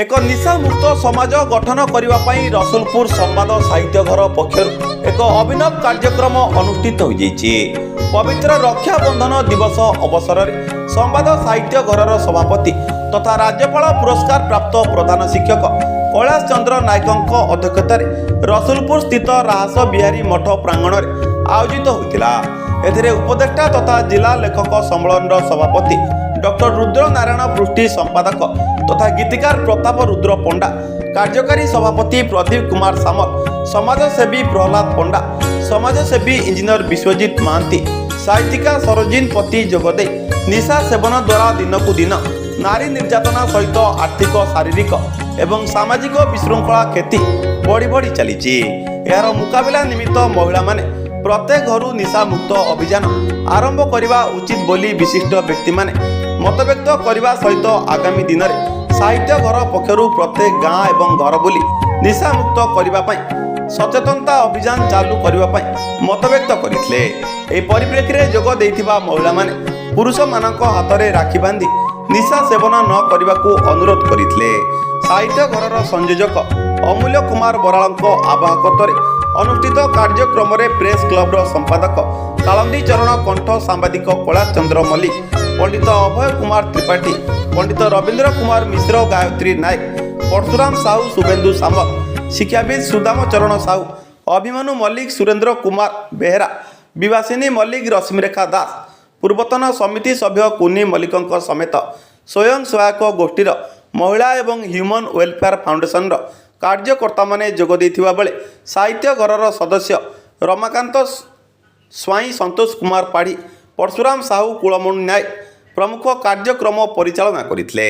ଏକ ନିଶାମୁକ୍ତ ସମାଜ ଗଠନ କରିବା ପାଇଁ ରସୁଲପୁର ସମ୍ବାଦ ସାହିତ୍ୟ ଘର ପକ୍ଷରୁ ଏକ ଅଭିନବ କାର୍ଯ୍ୟକ୍ରମ ଅନୁଷ୍ଠିତ ହୋଇଯାଇଛି। ପବିତ୍ର ରକ୍ଷାବନ୍ଧନ ଦିବସ ଅବସରରେ ସମ୍ବାଦ ସାହିତ୍ୟ ଘରର ସଭାପତି ତଥା ରାଜ୍ୟପାଳ ପୁରସ୍କାର ପ୍ରାପ୍ତ ପ୍ରଧାନ ଶିକ୍ଷକ କୈଳାସ ଚନ୍ଦ୍ର ନାୟକଙ୍କ ଅଧ୍ୟକ୍ଷତାରେ ରସୁଲପୁର ସ୍ଥିତ ରାହାସ ବିହାରୀ ମଠ ପ୍ରାଙ୍ଗଣରେ ଆୟୋଜିତ ହୋଇଥିଲା। ଏଥିରେ ଉପଦେଷ୍ଟା ତଥା ଜିଲ୍ଲା ଲେଖକ ସମ୍ମିଳନୀର ସଭାପତି ଡକ୍ଟର ରୁଦ୍ର ନାରାୟଣ ପୃଷ୍ଟି, ସମ୍ପାଦକ ତଥା ଗୀତିକାର ପ୍ରତାପ ରୁଦ୍ର ପଣ୍ଡା, କାର୍ଯ୍ୟକାରୀ ସଭାପତି ପ୍ରଦୀପ କୁମାର ସାମଲ, ସମାଜସେବୀ ପ୍ରହ୍ଲାଦ ପଣ୍ଡା, ସମାଜସେବୀ ଇଞ୍ଜିନିୟର ବିଶ୍ୱଜିତ ମହାନ୍ତି, ସାହିତ୍ୟିକା ସରୋଜିନ ପତି ଯୋଗଦେଇ ନିଶା ସେବନ ଦ୍ୱାରା ଦିନକୁ ଦିନ ନାରୀ ନିର୍ଯାତନା ସହିତ ଆର୍ଥିକ, ଶାରୀରିକ ଏବଂ ସାମାଜିକ ବିଶୃଙ୍ଖଳା କ୍ଷତି ବଢ଼ି ବଢ଼ି ଚାଲିଛି। ଏହାର ମୁକାବିଲା ନିମିତ୍ତ ମହିଳାମାନେ ପ୍ରତ୍ୟେକ ଘରୁ ନିଶାମୁକ୍ତ ଅଭିଯାନ ଆରମ୍ଭ କରିବା ଉଚିତ ବୋଲି ବିଶିଷ୍ଟ ବ୍ୟକ୍ତିମାନେ ମତବ୍ୟକ୍ତ କରିବା ସହିତ ଆଗାମୀ ଦିନରେ ସାହିତ୍ୟ ଘର ପକ୍ଷରୁ ପ୍ରତ୍ୟେକ ଗାଁ ଏବଂ ଘର ବୁଲି ନିଶାମୁକ୍ତ କରିବା ପାଇଁ ସଚେତନତା ଅଭିଯାନ ଚାଲୁ କରିବା ପାଇଁ ମତବ୍ୟକ୍ତ କରିଥିଲେ। ଏହି ପରିପ୍ରେକ୍ଷୀରେ ଯୋଗ ଦେଇଥିବା ମହିଳାମାନେ ପୁରୁଷମାନଙ୍କ ହାତରେ ରାକ୍ଷୀ ବାନ୍ଧି ନିଶା ସେବନ ନ କରିବାକୁ ଅନୁରୋଧ କରିଥିଲେ। ସାହିତ୍ୟ ଘରର ସଂଯୋଜକ ଅମୂଲ୍ୟ କୁମାର ବରାଳଙ୍କ ଆବାହକତ୍ୱରେ ଅନୁଷ୍ଠିତ କାର୍ଯ୍ୟକ୍ରମରେ ପ୍ରେସ୍ କ୍ଲବର ସମ୍ପାଦକ କାଳନ୍ଦୀ ଚରଣ କଣ୍ଠ, ସାମ୍ବାଦିକ କୈଳାସ ଚନ୍ଦ୍ର ମଲ୍ଲିକ, ପଣ୍ଡିତ ଅଭୟ କୁମାର ତ୍ରିପାଠୀ, ପଣ୍ଡିତ ରବୀନ୍ଦ୍ର କୁମାର ମିଶ୍ର, ଗାୟତ୍ରୀ ନାୟକ, ପରଶୁରାମ ସାହୁ, ଶୁଭେନ୍ଦୁ ସାମଲ, ଶିକ୍ଷାବିତ୍ ସୁଦାମ ଚରଣ ସାହୁ, ଅଭିମନ୍ୟୁ ମଲ୍ଲିକ, ସୁରେନ୍ଦ୍ର କୁମାର ବେହେରା, ବିବାସିନୀ ମଲ୍ଲିକ, ରଶ୍ମିରେଖା ଦାସ, ପୂର୍ବତନ ସମିତି ସଭ୍ୟ କୁନି ମଲ୍ଲିକଙ୍କ ସମେତ ସ୍ୱୟଂ ସହାୟକ ଗୋଷ୍ଠୀର ମହିଳା ଏବଂ ହ୍ୟୁମାନ୍ ୱେଲଫେୟାର ଫାଉଣ୍ଡେସନର କାର୍ଯ୍ୟକର୍ତ୍ତାମାନେ ଯୋଗ ଦେଇଥିବା ବେଳେ ସାହିତ୍ୟ ଘରର ସଦସ୍ୟ ରମାକାନ୍ତ ସ୍ୱାଇଁ, ସନ୍ତୋଷ କୁମାର ପାଢ଼ୀ, ପରଶୁରାମ ସାହୁ, କୁଳମଣି ନାୟକ ପ୍ରମୁଖ କାର୍ଯ୍ୟକ୍ରମ ପରିଚାଳନା କରିଥିଲେ।